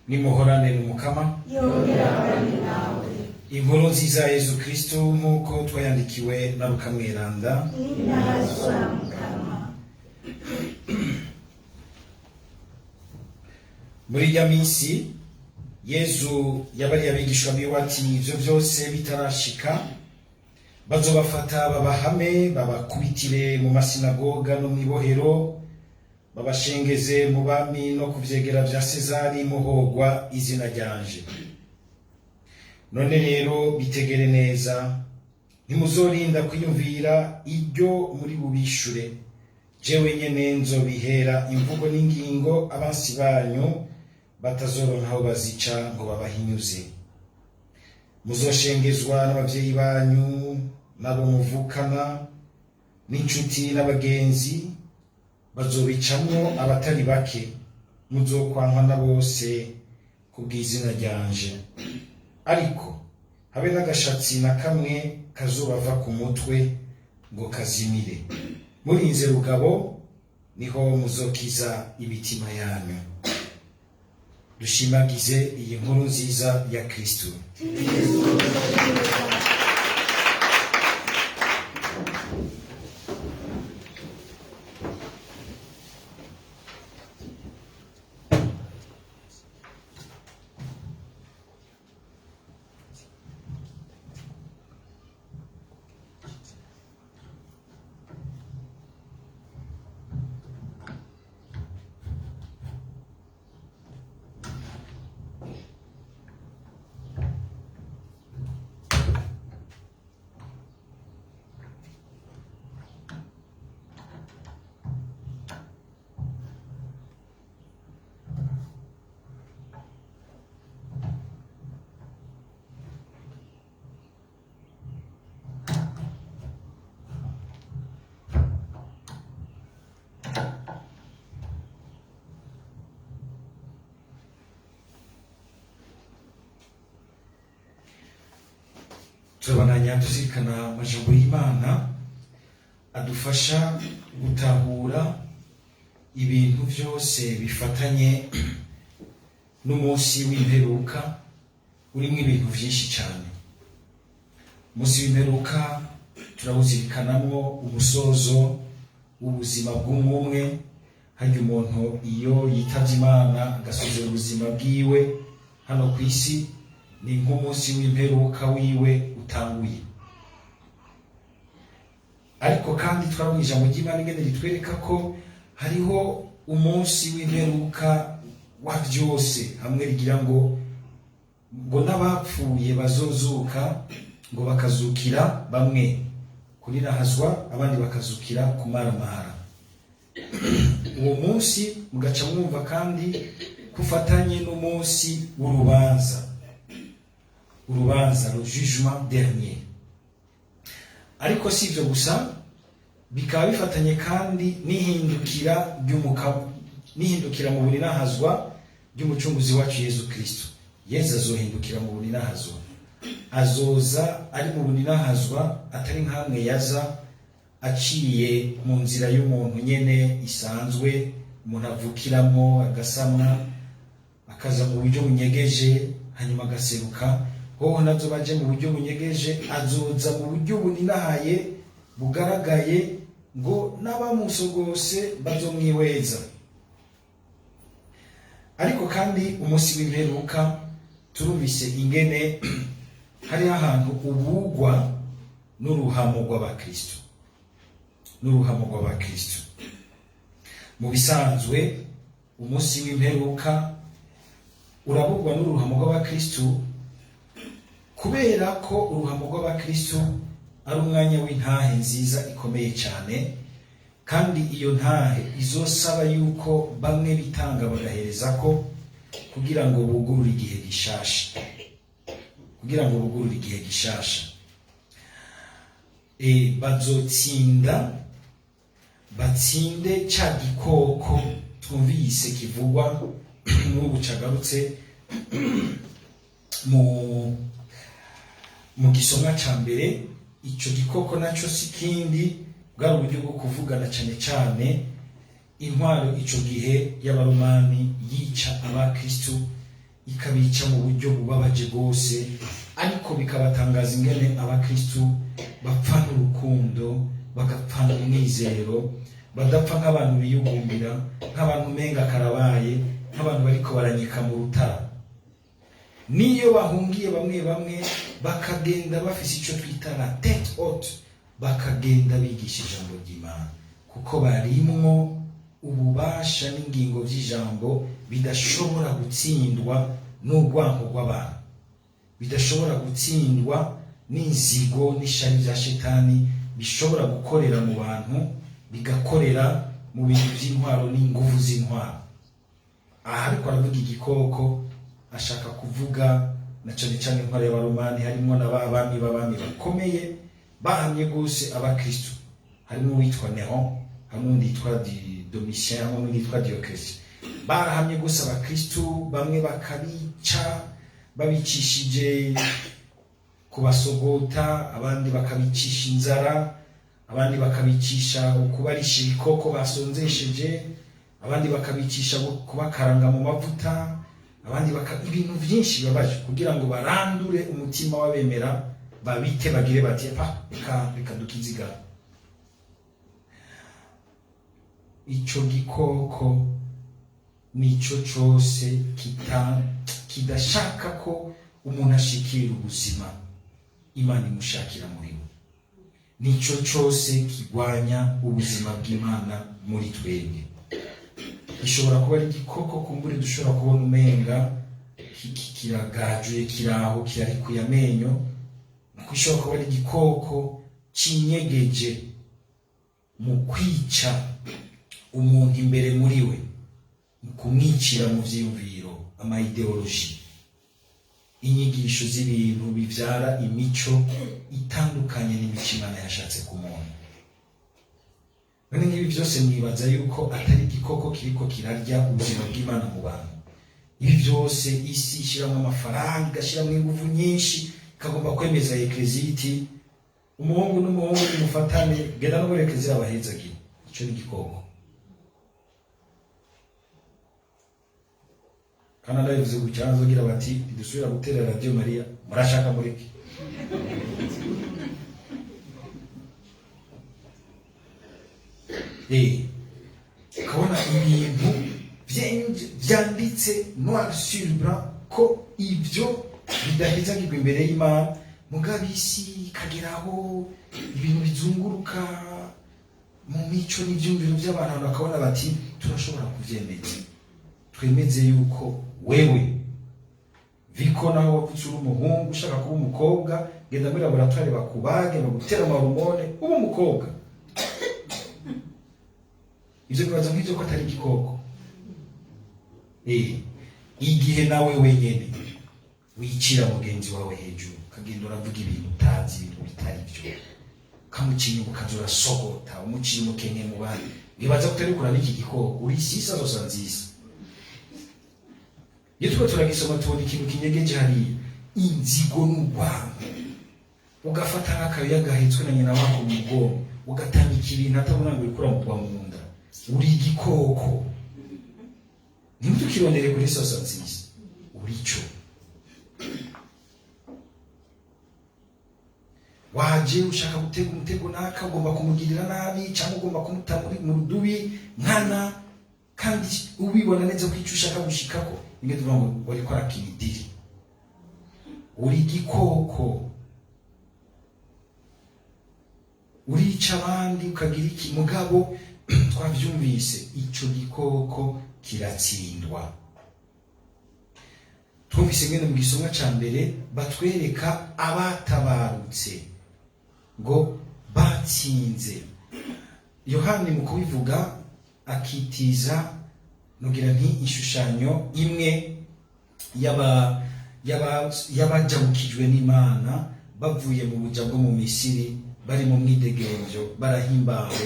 Nimuhorane n'Umukama. Yongera ahorane nawe. Inkuru nziza ya Yezu Kristu nk'uko twayandikiwe na Luka Mweranda. Ninahazwa Mukama. Muri irya minsi Yezu yabariye abigishwa biwe ati: "Ivyo vyose bitarashika, bazobafata babahame, babakubitire mu masinagoga no mw'ibohero, babashengeze mu bami no ku vyegera vya Sezari, muhogwa izina ryanje. None rero bitegere neza, ntimuzorinda kwiyumvira iryo muri bubishure. Jewe nyene nzobihera imvugo n'ingingo abansi banyu batazoronka aho bazica ngo babahinyuze. Muzoshengezwa n'abavyeyi banyu n'abo muvukana n'inshuti n'abagenzi, bazobicamwo abatari bake. Muzokwankwa na bose kubw'izina ryanje, ariko habe n'agashatsi na kamwe kazobava ku mutwe ngo kazimire. Murinze rugabo, niho muzokiza imitima yanyu." Dushimagize iyi nkuru nziza ya Kristu. Turabandanya tuzirikana amajambo y'Imana adufasha gutahura ibintu byose bifatanye n'umunsi w'imperuka, urimo ibintu byinshi cyane. Umunsi w'imperuka turawuzirikanamwo umusozo w'ubuzima bw'umwe. Harya umuntu iyo yitavye Imana agasozera ubuzima bwiwe hano ku isi, ni nk'umunsi w'imperuka wiwe utanguye. Ariko kandi twabonye ijambo ry'Imana ingene ritwereka ko hariho umunsi w'imperuka wa byose, hamwe rigira ngo n'abapfuye bazozuka, ngo bakazukira bamwe kurinahazwa, abandi bakazukira kumaramara. Uwo munsi mugaca mwumva kandi kufatanye n'umunsi w'urubanza, urubanza, le jugement dernier. Ariko si ibyo gusa, bikaba bifatanye kandi n'ihindukira ry'umukama, n'ihindukira mu burinahazwa ry'Umucunguzi wacu Yezu Kristo. Yezu azohindukira mu burinahazwa, azoza ari mu burinahazwa, atari nk'amwe yaza aciye mu nzira y'umuntu nyene isanzwe, umuntu avukiramo, agasamwa, akaza mu buryo bunyegeje, hanyuma agaseruka. Hoho nazo baje mu buryo bunyegeje, azoza mu buryo buninahaye bugaragaye, ngo n'abamusogose bazomwihweza. Ariko kandi umunsi w'imperuka turumvise ingene hariho ahantu ubugwa n'uruhamo rw'abakristo, n'uruhamo rw'abakristo. Mu bisanzwe umunsi w'imperuka urabugwa n'uruhamo rw'abakristo, kubera ko uruhamo rw'abakristo ari umwanya w'intahe nziza ikomeye cyane, kandi iyo ntahe izosaba yuko bamwe bitanga bagahereza ko kugira ngo bugurure igihe gishasha, kugira ngo bugurure igihe gishasha. Bazotsinda, batsinde ca gikoko twumvise kivugwa n'ubu cagarutse mu gisomwa ca mbere. Ico gikoko naco si kindi, bwari uburyo bwo kuvugana cane cane intwaro ico gihe y'Abaromani yica abakristu. ikabica mu buryo bubabaje rwose, ariko bikabatangaza ingene abakristu bapfana urukundo, bagapfana umwizero, badapfa nk'abantu biyugumbira, nk'abantu umenga karabaye, nk'abantu bariko baranyika mu rutara. Niyo bahungiye bamwe bamwe bakagenda bafise ico twita la tête haute, bakagenda bigisha ijambo ry'Imana, kuko barimwo ububasha n'ingingo vy'ijambo bidashobora gutsindwa n'urwanko rw'abantu, bidashobora gutsindwa n'inzigo n'ishari vya shetani, bishobora gukorera mu bantu, bigakorera mu bintu vy'intwaro n'inguvu z'intwaro. Aha ariko aravuga igikoko, ashaka kuvuga na cane cane intwaro y'Abaromani, harimwo na ba bami b'abami bakomeye bahamye gose abakristo, harimo uwitwa Neron, harimo undi yitwa Domitien, harimo n'undi yitwa Diocletian. Barahamye gose abakristo, bamwe bakabica babicishije kubasogota, abandi bakabicisha inzara, abandi bakabicisha ukubarisha ibikoko basonzesheje, abandi bakabicisha kubakaranga mu mavuta, abandi baka ibintu byinshi bibabaje, kugira ngo barandure umutima w'abemera, babite bagire bati pa reka reka dukiziga. Ico gikoko nico cose kidashaka ko umuntu ashikira ubuzima Imana imushakira muri we, nico cose kigwanya ubuzima bw'Imana muri twebwe. Gishobora kuba ari igikoko kumbure dushobora kubona umenga kiragajuye, kiraho kirarikuye amenyo, nuko ishobora kuba ari igikoko cinyegeje mu kwica umuntu imbere muri we, mu kumwicira mu vyiyumviro, ama ideology, inyigisho z'ibintu bivyara imico itandukanye n'imico Imana yashatse ku muntu. None nk'ibi vyose mwibaza yuko atari igikoko kiriko kirarya ubuzima bw'Imana mu bantu? Ibi vyose isi ishiramwo amafaranga, igashiramwo inguvu nyinshi, ikagomba kwemeza ekleziya iti umuhungu n'umuhungu nimufatane, genda no muri ekleziya abahezagira. Ico ni igikoko. Kandi ndabivuze gutya, nzogira bati ntidusubira gutera Radio Maria, murashaka mureke. Ukabona ibintu vyanditse noir sur blanc ko ivyo bidahezagirwa imbere y'Imana, mugabo isi ikageraho ibintu bizunguruka mu mico n'ivyumviro by'abantu, abantu bakabona bati turashobora kuvyemeza, twemeze yuko wewe viko naho wavutse uri umuhungu ushaka kuba umukobwa, genda muri laboratoire bakubage bagutera amahormone ube umukobwa. Ivyo bibaza nk'ivyo ko atari igikoko. Igihe nawe wenyene wicira mugenzi wawe hejuru, ukagenda uravuga ibintu utazi, ibintu bitari byo, ukamucinya ukaza urasogota, umuciye umukenke mu bandi, wibaza ko utari kuraba iki gikoko, uri sisa zosa nziza. Iyo turiko turagisoma tubona ikintu kinyegeje hariya, inzigo n'urwango, ugafata nk'akayoya gahetswe na nyina wako mu mugongo, ugatambika ibintu atabona ngo uriko uramugwa mu nda, uri igikoko. Ntimutukirondere kuri sosa nziza, urico. Waje ushaka gutega umutego naka, ugomba kumugirira nabi cyangwa ugomba kumuta mu rudubi nkana, kandi ubibona neza ko icyo ushaka gushikako, nimwe tuvuga ngo wariko arakina idiri, uri igikoko, urica abandi ukagira iki. Mugabo twavyumvise, ico gikoko kiratsindwa. Twumvise ngene mu gisomwa ca mbere batwereka abatabarutse ngo batsinze. Yohani mu kubivuga akitiza nugira nti ishushanyo imwe y'abajabukijwe n'Imana bavuye mu buja bwo mu Misiri, bari mu mwidegemvyo, barahimbawe,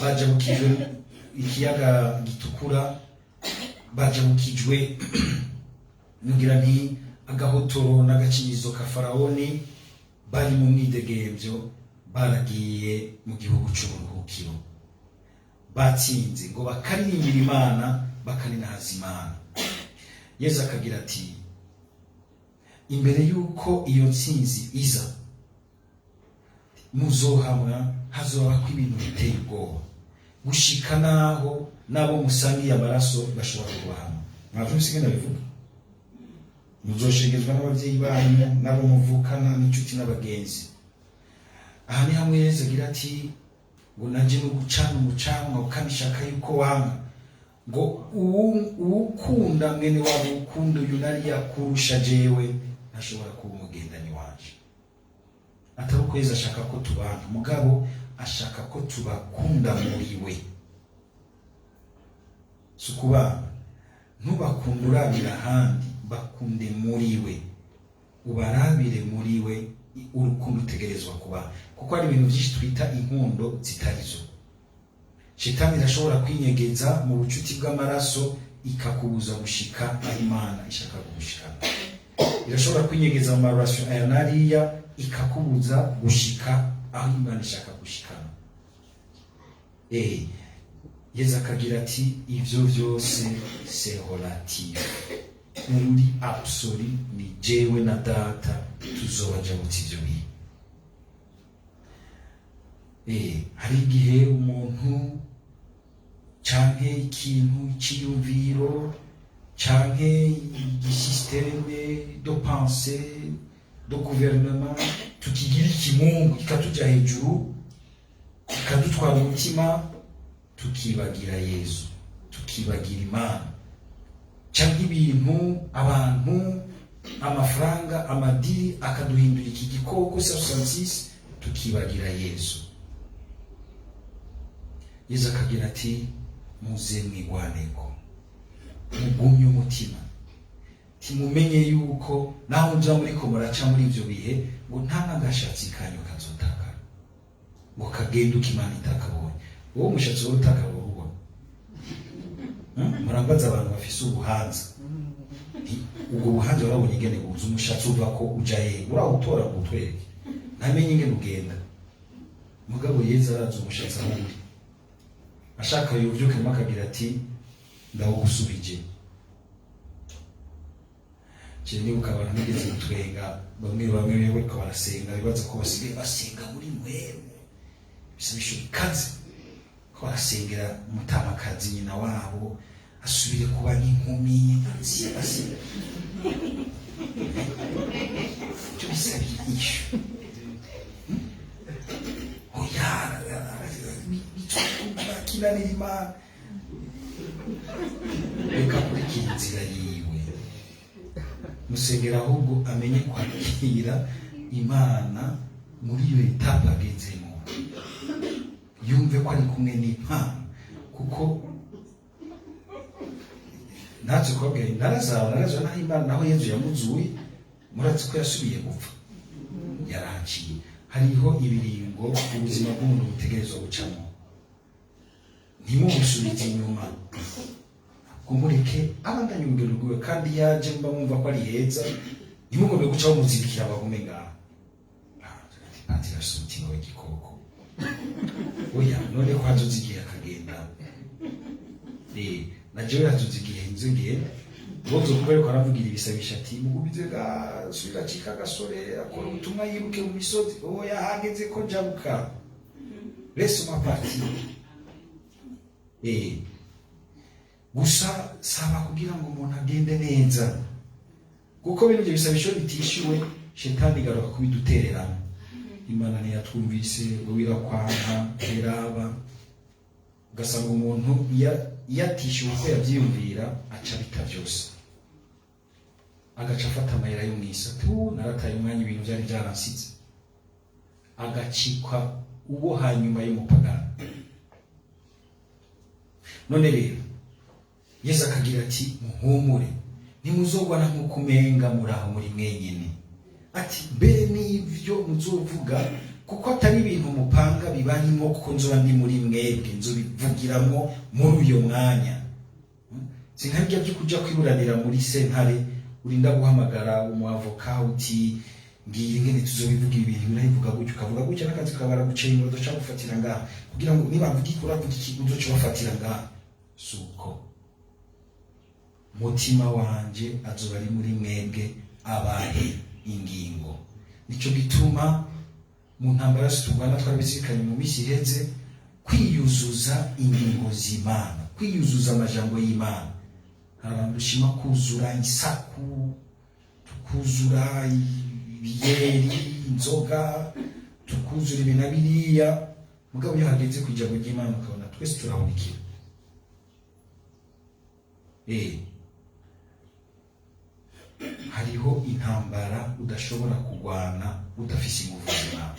bajabukijwe ikiyaga gitukura, bajabukijwe nugira nti agahotoro n'agacinyizo ka Faraoni, bari mu mwidegemvyo, baragiye mu gihugu c'uburuhukiro, batsinze ngo bakaririmbira Imana, bakaninahaza Imana. Yezu akagira ati Imbere y'uko iyo ntsinzi iza, muzohamwa, hazobako ibintu biteye ubwoba, gushika naho n'abo musangiye amaraso bashobora kubahama. Mwavyumvise ingene bivuga? Muzoshegezwa n'abavyeyi banyu, n'abo muvukana, n'inshuti n'abagenzi. Aha ni hamwe Yezu agira ati ngo nanje no gucana umucanwa ukanishaka yuko wanga ngo uwukunda mwene wabo, ukunda uyu nariya kurusha jewe, ntashobora kuba umugendanyi wanje. Atari uko Yezu ashaka ko tubana, mugabo ashaka ko tubakunda muri we. Si ukubana, ntubakunde urabira ahandi, bakunde muri we, ubarabire muri we urukundo utegerezwa kuba, kuko hari ibintu byinshi twita inkundo zitarizo. Shitani irashobora kwinyegeza mu bucuti bw'amaraso, ikakubuza gushika aho Imana ishaka kugushikana. Irashobora kwinyegeza mu ma relations aya n'ariya, ikakubuza gushika aho Imana ishaka gushikana. Yezu akagira ati ivyo vyose c'est relatif, uri absolu ni jewe na Data tuzobajabutsa ivyo bihe. Hari igihe umuntu canke ikintu, iciyumviro canke igi système de pensée, de gouvernement, tukigira ikimungu, kikatuja hejuru, kikadutwara umutima, tukibagira Yezu, tukibagira Imana, canke ibintu, abantu, amafaranga, amadiri, akaduhindura iki gikoko 66, tukibagira Yezu. Yezu akagira ati muze mwigwaneko, mugumye umutima, timumenye yuko naho nja muriko muraca muri ivyo bihe, ngo nta n'agashatsi kanyu kazotakara, ngo kagende uko Imana itakabonye. Wowe umushatsi wowe utakara ubona. Murambaza abantu bafise ubuhanza. Ubwo buhanza warabonye ingene buza? Umushatsi uva ko uja hehe? Urawutora ngo utwereke? Ntamenye ingene ugenda. Mugabo Yezu arazi umushatsi aho uri. Ashaka yuvyukemo akagira ati ndawugusubije. Je nibuka abantu nigeze gutwenga, bamwe bamwe bariko barasenga, bibaza ko basigaye basenga muri mwemu bisabisho bikaze, ko barasengera umutamakazi nyina wabo asubire kuba nk'inkumi. Asenga icyo bisaba inyishu. Oya, kinanira Imana. Reka kurikira inzira yiwe, musengera ahubwo amenye kwakira Imana muri iyo étape agezemo, yumve ko ari kumwe n'Imana. Kuko natwe kubabwira narazaba narazaba naho Imana, naho Yezu yamuzuye, murazi ko yasubiye gupfa, yarahaciye. Hariho ibiringo ubuzima bw'umuntu butegerezwa gucamo, ntimumusubize inyuma, ngo mureke abandanye urugendo rwiwe. Kandi yaje mba mwumva ko ari heza, ntimugombe gucaho muzirikira bagume ngaho. Ati afise umutima w'igikoko. Oya, none ko hazoza igihe akagenda? Na jewe hazoza igihe nze ngenda. Bozo kuba ariko aravugira ibisabisha ati mugumize gasubira acika agasore, akora ubutumwa, yiruke mu misozi. Oya, hageze ko njabuka, laisse-moi partir. Gusa saba kugira ngo umuntu agende neza, kuko bino ibyo bisabisho bitishyuwe, shetani igaruka kubidutereramo. Imana ntiyatwumvise, wowe irakwanka, iraba. Ugasanga umuntu iyo atishyuwe uko yabyiyumvira, aca bita byose, agaca afata amayira yo mw'isi, ati ubu narataye umwanya, ibintu byari byaransize, agacikwa uwo hanyuma y'umupagani. None rero Yesu akagira ati muhumure, ntimuzogwana nk'uko umenga muri aho muri mwenyine. Ati mbere n'ibyo muzovuga, kuko atari ibintu mupanga bibarimo, kuko nzoba ndi muri mwebwe, nzobivugiramo muri uyo mwanya. Si nka bijya byo kuja kwiburanira muri sentare, urinda guhamagara umwavoka uti ngiye ingene tuzobivuga ibintu, birabivuga gutya, ukavuga gutya, n'akazi kabara gucenga, uzoca gufatira ngaha, kugira ngo nibavuga iki uravuga iki, uzoca bafatira ngaha. Suko mutima wanje azoba ari muri mwebwe. Abahe ingingo. Nico gituma mu ntambara yose turwana, twarabizirikanye mu minsi iheze, kwiyuzuza ingingo z'Imana, kwiyuzuza amajambo y'Imana. Hari abantu dushima kuzura isaku, tukuzura ibiyeri, inzoga, tukuzura ibi na biriya, mugabo iyo hageze ku ijambo ry'Imana ukabona twese turahunikira. Hariho intambara udashobora kurwana udafise ingufu z'Imana.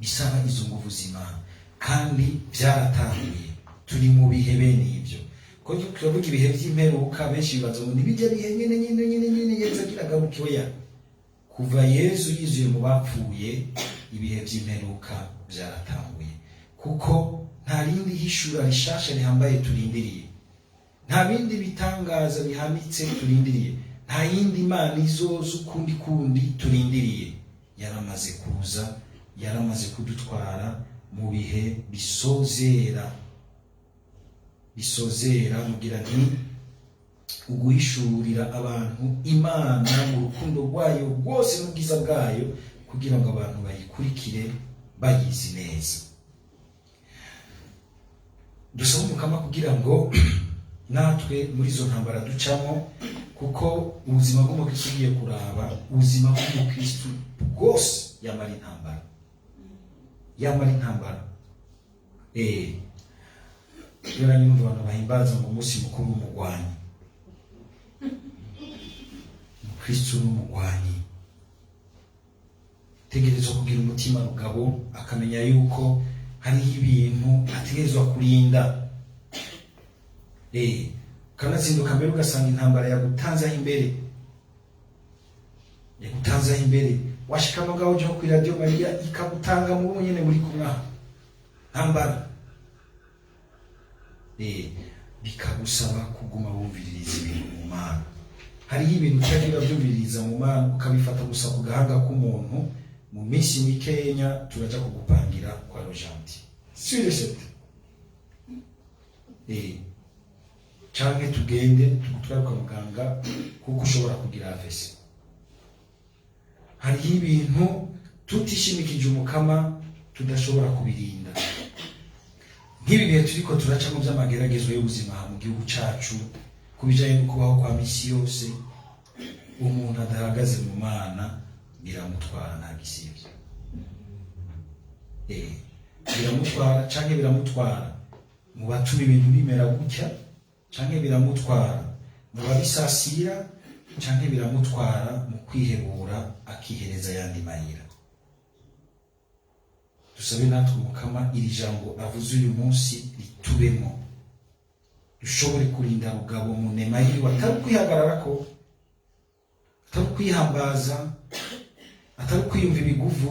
Bisaba izo nguvu z'Imana, kandi byaratanguye. Turi mu bihe bene ibyo. Ko turavuga ibihe by'imperuka, benshi bibaza ngo nibijya bihe nyene nyene nyene nyene Yezu agira agaruke. Oya, kuva Yezu yizuye mu bapfuye, ibihe by'imperuka byaratanguye, kuko nta rindi hishura rishasha rihambaye turindiriye, nta bindi bitangaza bihanitse turindiriye, nta yindi Mana izoza ukundi kundi turindiriye. Yaramaze kuza, yaramaze kudutwara mu bihe bisozera. Bisozera mugira nti uguhishurira abantu Imana mu rukundo rwayo rwose n'ubwiza bwayo, kugira ngo abantu bayikurikire bayizi neza. Dusaba Umukama kugira ngo natwe muri izo ntambara ducamo, kuko ubuzima bw'umukristo, ugiye kuraba ubuzima bw'umukristo bwose, yamara intambara, yamara intambara. Iyo nyumva abantu bahimbaza ngo umunsi mukuru w'umugwanyi, umukristo n'umugwanyi tegerezwa kugira umutima rugabo, akamenya yuko hariho ibintu ategerezwa kurinda. Ukanazinduka mbere ugasanga intambara yagutanzeho imbere, yagutanzeho imbere. Washika no ngaho uja kuri Radio Maria, ikagutanga mu nyene muri kumwe ntambara. Bikagusaba kuguma wumviririza ibintu mu Mana. Hariho ibintu utagira byumviririza mu Mana, ukabifata gusa ku gahanga k'umuntu. Mu minsi mikenya turaja kugupangira kwa Rojanti sur le set, canke tugende tugutware kwa muganga kuko ushobora kugira AVC. Hariho ibintu tutishimikije Umukama tudashobora kubirinda. Nk'ibi bihe turiko turacamo by'amageragezo y'ubuzima mu gihugu cacu, ku bijanye no kubaho kwa misi yose, umuntu adahagaze mu Mana biramutwara, nta gisivyo. Biramutwara, canke biramutwara mu batuma ibintu bimera gutya, canke biramutwara mu babisasira, canke biramutwara mu kwihebura akihereza ayandi mayira. Dusabe natwe Umukama iri jambo avuze uyu munsi ritubemo, dushobore kurinda rugabo mu nema yiwe, atari ukwihagararako, atari ukwihambaza, atari ukwiyumva ibiguvu,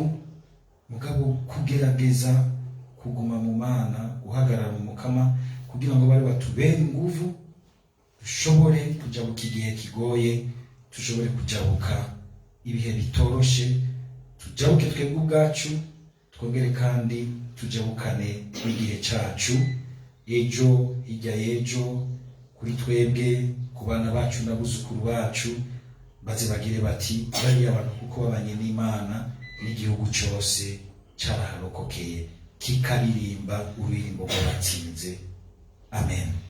mugabo kugerageza kuguma mu Mana, guhagarara mu Mukama, kugira ngo bari batubere inguvu, dushobore kujabuka igihe kigoye, dushobore kujabuka ibihe bitoroshe, tujabuke twebwe ubwacu, twongere kandi tujabukane n'igihe cacu, ejo, hirya y'ejo, kuri twebwe, ku bana bacu n'abuzukuru bacu, baze bagire bati: "Bariya bantu kuko babanye n'Imana, n'igihugu cose caraharokokeye, kikaririmba ururirimbo rw'abatsinze." Amen.